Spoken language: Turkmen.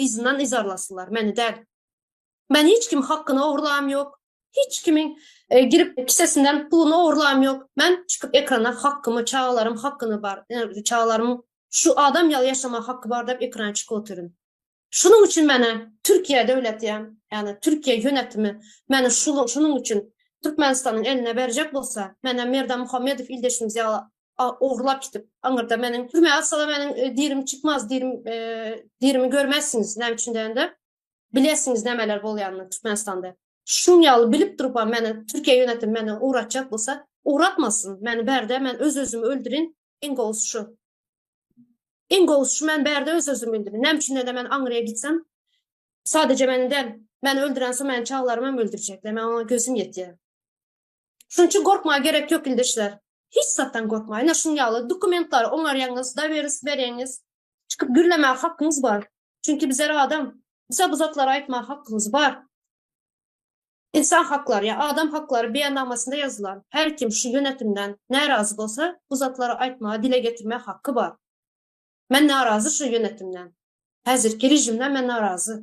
yzyndan yzarlasynlar, meni däl. Men hiç kim hakkyny ogurlam ýok. Hiç kimiň girip kisesinden puluny ogurlam ýok. Men çykyp ekrana hakkymy, çagalarym hakkyny bar, çagalarymyň şu adam ýaly ýaşama hakky bar diýip ekrana çykyp otyryn. Şunuň üçin meni Türkiýe döwleti, ýagny Türkiýe ýönetimi meni şunuň üçin Türkmenistanyň eline berjek bolsa, menem Merdan Muhammedow ildeşimiz ýaly ogurlap gidip, aňyrda meniň türmä atsalar meniň dirim çykmaz, dirim dirimi görmezsiňiz. Näme üçin diýende, bilesiňiz nämeler bolýanyny Türkmenistanda. Şuň ýaly bilip durubam meni Türkiýe ýönetimi meni ugratjak bolsa, ugratmasyn. Meni bärde men öz-özümi öldürin, iň gowusy şu. Iň gowusy şu men bärde öz-özümi öldürin. Näme üçin diýende men aňryýa gitsem, sadeje meni däl, meni öldürensoň meniň çagalarymam öldürjekler. Men oňa gözüm ýetýär. Şunuň üçin gorkmaga gerek ýok ildeşler. Hiç zatdan gorkmaň. Ine şuň ýaly dokumentlary oňarýaňyz, doweris berýäňiz. Çykyp gürlemäge hakyňyz bar. Çünki bizler adam. Bize bu zatlary aýtmaga hakymyz bar. Ynsan haklary ýa adam haklary beýannamasynda ýazylan her kim şu ýönetimden närazy bolsa bu zatlary aýtmaga dile getirmäge haky bar. Men narazy şu ýönetimden. Häzirki režimden men narazy.